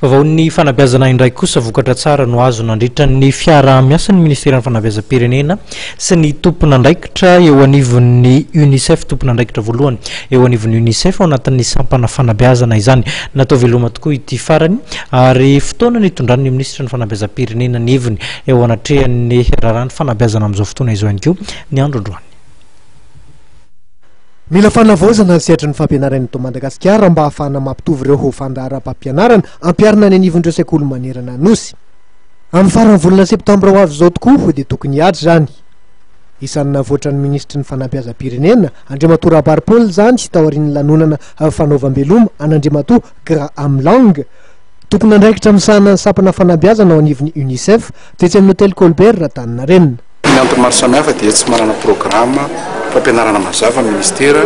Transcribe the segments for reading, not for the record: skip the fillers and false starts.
Vaovaon'ny fanabeazana indray kosa, vokatra tsara no azo nandritra ny fiaraha-miasan'ny Ministeran'ny Fanabeazam-pirenena sy ny tompon'andraikitra eo anivon'ny Unicef, tompon'andraikitra voalohany eo anivon'ny Unicef ao anatin'ny sampana fanabeazana izany. Natao veloma tokoa ity farany ary fotoana nitondran'ny Minisitry ny Fanabeazam-pirenena ny heviny eo anatrehan'ny raharahan'ny fanabeazana amin'izao fotoana izao ihany koa ny andro androany. Mila fanavaozana ny sehatry ny fampianarana eto Madagasikara mba hahafahana mampitovy ireo fandaharam-pampianarana ampiharina any anivon'ireo sekoly manerana ny Nosy. Amin'ny faran'ny volana septambra ho avy izao tokoa dia tokony hihatra izany. Isan'ny navoatran'ny minisitry ny fanabeazam-pirenena, Andriamatoa Rabary Paul izany taorian'ny lanonana fanaovam-beloma an'Andriamatoa Graham Lang, tompon'andraikitra misahana ny sampana fanabeazana ao anivon'ny Unicef, tetsy amin'ny Hôtel Colbert Antaninarenina. Ny antony maro samihafa dia tsy manana programa fampianarana mazava ny ministera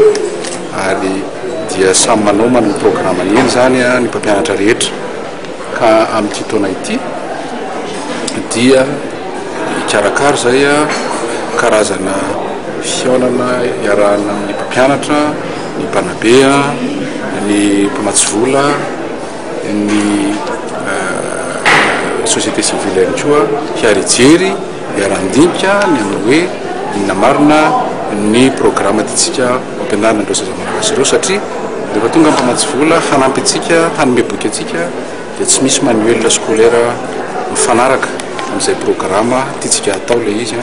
ary dia samy manomana ny programany eny izany ny mpampianatra rehetra ka amin'ity taona ity dia hikarakara izay karazana fihaonana iarahana amin'ny mpampianatra, ny mpanabe, ny mpamatsy vola, ny société civile ihany koa hiara-hijery, hiara-handinika ny amin'ny hoe inona marina ny programa tiantsika hampianarina an'ireo zaza malagasy ireo satria rehefa tonga ny mpamatsy vola hanampy antsika, hanome boky antsika dia tsy misy manuel scolaire mifanaraka amin'izay programa tiantsika hatao ilay izy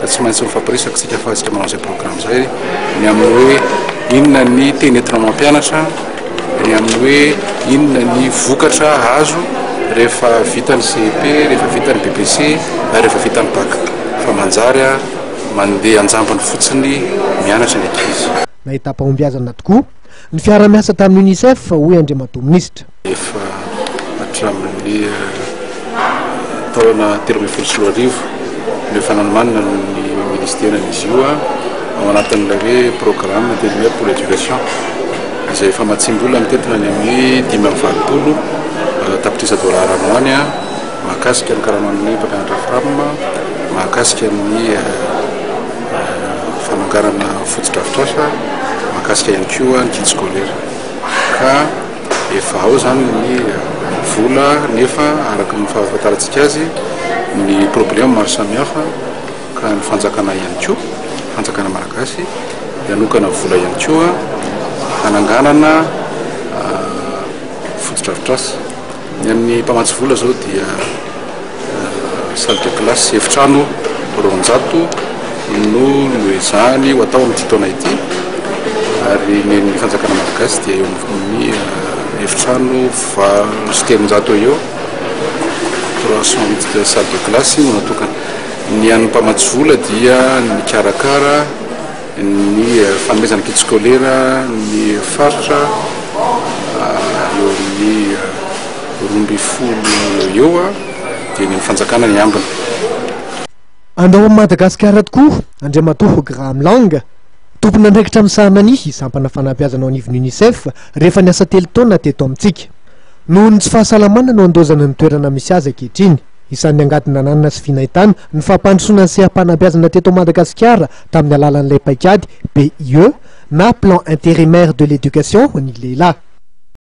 ka tsy maintsy mifampiresaka isika ahafahantsika manao izay programa izay ny amin'ny hoe inona ny teny entina mampianatra. Ny amin'ny hoe inona ny vokatra azo rehefa vita ny CEP, rehefa vita ny BEPC ary rehefa vita ny Bac. Fa manjary mandeha an-jambany fotsiny mianatra ny ankizy. Nahitam-pahombiazana tokoa ny fiaraha-miasa tamin'ny Unicef, hoy Andriamatoa Minisitra. Efa hatramin'ny taona 2013 no efa nanomanana ny ministeran'izy io ao anatin'ilay hoe programme intérimaire pour l'éducation izay famatsiam-bola mitentina any amin'ny 85 tapitrisa dolara any ho any mahakasika ny karaman'ny mpampianatra fram, mahakasika ny fananganana fotodrafitrasa, mahakasika ihany koa ny kit scolaire ka Efa ao izany ny vola nefa araka ny fahafantarantsika azy ny problème maro samihafa ka ny fanjakana ihany koa, fanjakana malagasy dia hanokana vola ihany koa hananganana fotodrafitrasa. Ny an'ny mpamatsy vola izao dia Salle de classe, efitrano 200 no noezahany ho atao amin'ity taona ity ary ny an'ny fanjakana malagasy dia eo amin'ny efitrano 308 eo eo, 308 salle de classe no natokana. Ny an'ny mpamatsy vola dia nikarakara ny fanomezana kit scolaire ny faritra eo amin'ny 12 eo eo dia ny an'ny fanjakana ny ambiny. Andao amin'i Madagasikara tokoa Andriamatoa Graham Lang, tompon'andraikitra misahana ny sampana fanabeazana ao anivon'ny Unicef rehefa niasa telo taona teto amintsika. Noho ny tsy fahasalamana no andaozana ny toerana misy azy ankehitriny. Isan'ny angady nananana sy vy nahitana ny fampandrosoana ny seha-panabeazana teto Madagasikara tamin'ny alalan'ilay paikady BIE na Plan Intérimaire de l'Education ny lehilahy.